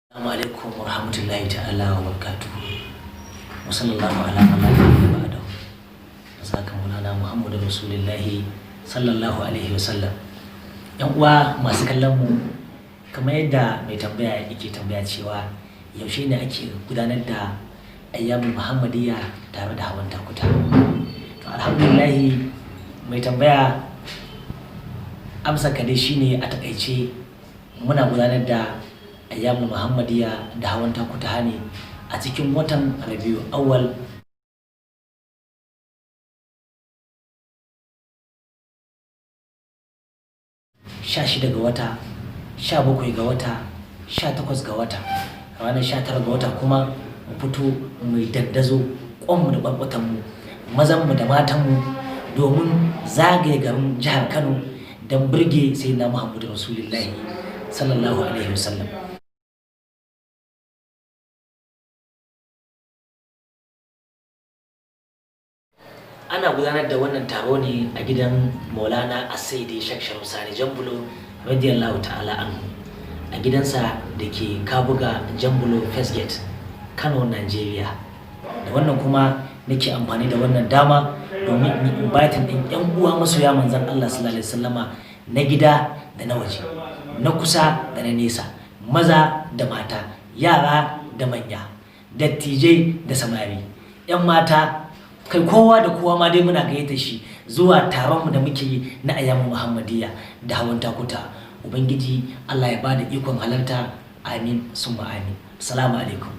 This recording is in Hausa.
Assalamu alaikum wa rahmatullahi ta'ala wa barakatuhu. Wa sallallahu ala man la nabiyya ba'dahu. Saka Maulana Muhammadu Rasulullahi sallallahu alaihi wa sallam. Yan uwa masu kallon mu, kamar yadda mai tambaya yake tambaya cewa yaushe ne ake gudanar da Ayyamul Muhammadiyya tare da hawan takuta. To, alhamdulillahi, mai tambaya, amsa ka dai shine, a takaice muna gudanar da Ayyamul Muhammadiyya da hawan takuta ne a cikin watan Rabiu Awwal, 16 ga wata, 17 ga wata, 18 ga wata. Ranar 19 ga wata kuma mu fito mu dandazo, kwanmu da kwarkwatanmu, mazanmu da matanmu, domin zagaye garin jihar Kano don burge Sayyidina Muhammadu Rasulullahi sallallahu alaihi wasallam. Ana gudanar da wannan taro ne a gidan Maulana Asaidi Shek Sharif Sani Jambulo radiyallahu ta'ala anhu, a gidansa da ke Kabuga, Jambulo First Gate, Kano, Nigeria. Da wannan kuma nake amfani da wannan dama domin in yi inviting ɗin 'yan uwa masoya Manzon Allah sallallahu alaihi wasallama, na gida da na waje, na kusa da na nesa, maza da mata, yara da manya, dattijai da samari, 'yan mata, kai, kowa da kowa ma dai muna gayyata shi zuwa taron mu da muke yi na Ayyamu Muhammadiyya da hawan takuta. Ubangiji Allah ya bada ikon halarta. Amin summa amin. Assalamu alaikum.